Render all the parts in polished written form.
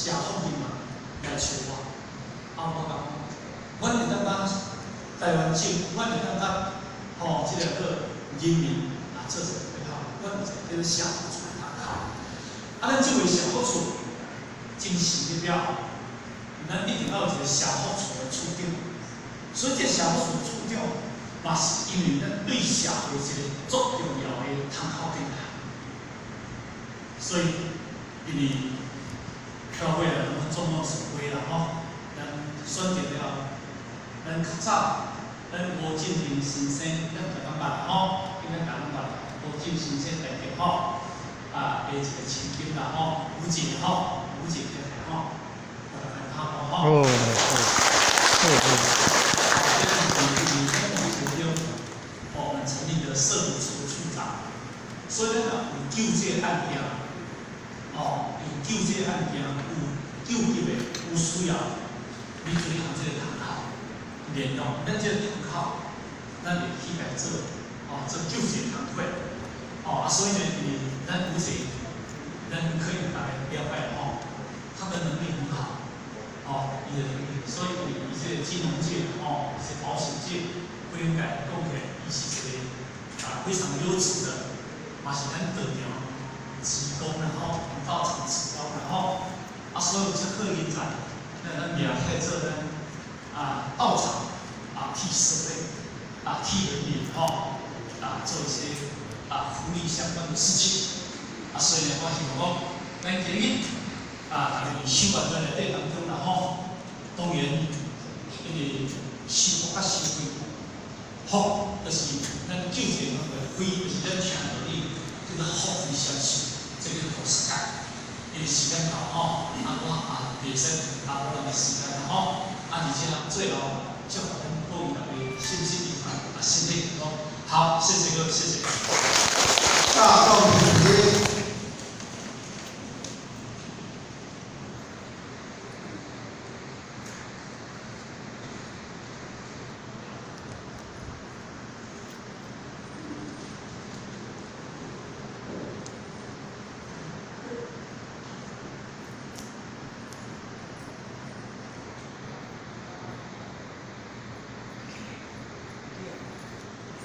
社福银行來找我，啊，我講，阮會當甲台灣政府，阮會當甲吼這個人民啊做一個對口，阮有一個叫做社福處的窗口。啊，咱這位社福處真實的了後，咱一定要有一個社福處的處長。所以這社福處的處長嘛是因為咱對社會一個足重要的窗口頂來。所以，因為跳過來，攏總統是會啦吼，咱選擇了，咱較早，咱吳進平先生，咱大家捌吼，應該大家捌吳進先生代表吼，啊，的一個千金啦吼，吳姐吼，吳姐太太吼，我來看吼。哦，哦，我們成立的社福處的處長，所以咱若有救濟案件，哦，有救濟案件，有救急的，有需要，你就去向這個窗口聯絡，咱這個窗口，咱會去來做，哦，做救濟工作，哦，啊，所以呢，因為咱吳姐，咱可以大家了解吼，他的能力很好，哦，伊的能力，所以伊這個金融界，哦，是保險界，不應該講起來，伊是一個啊非常優質的，嘛是咱道場職工然後道場職工然後啊，所有這好人才，咱咱掠起來做咱啊道場啊替社會啊替人民吼啊做一些啊福利相關的事情啊，所以呢，我希望講，咱今日啊，大家修完在內底當中啦吼，當然因為修福佮修慧，福就是咱救濟那個慧，就是咱聽到你叫做福慧雙修，這個菩薩戒。因為時間到吼，啊我也袂使耽誤咱的時間啦吼，啊而且最後祝福咱各位大家身心愉快，啊身體健康。好，謝謝各位，謝謝。大眾請聽。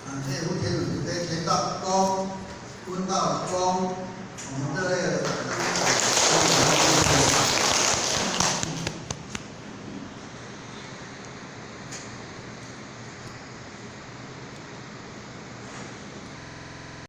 感謝福田主席田道公、溫道公，我們的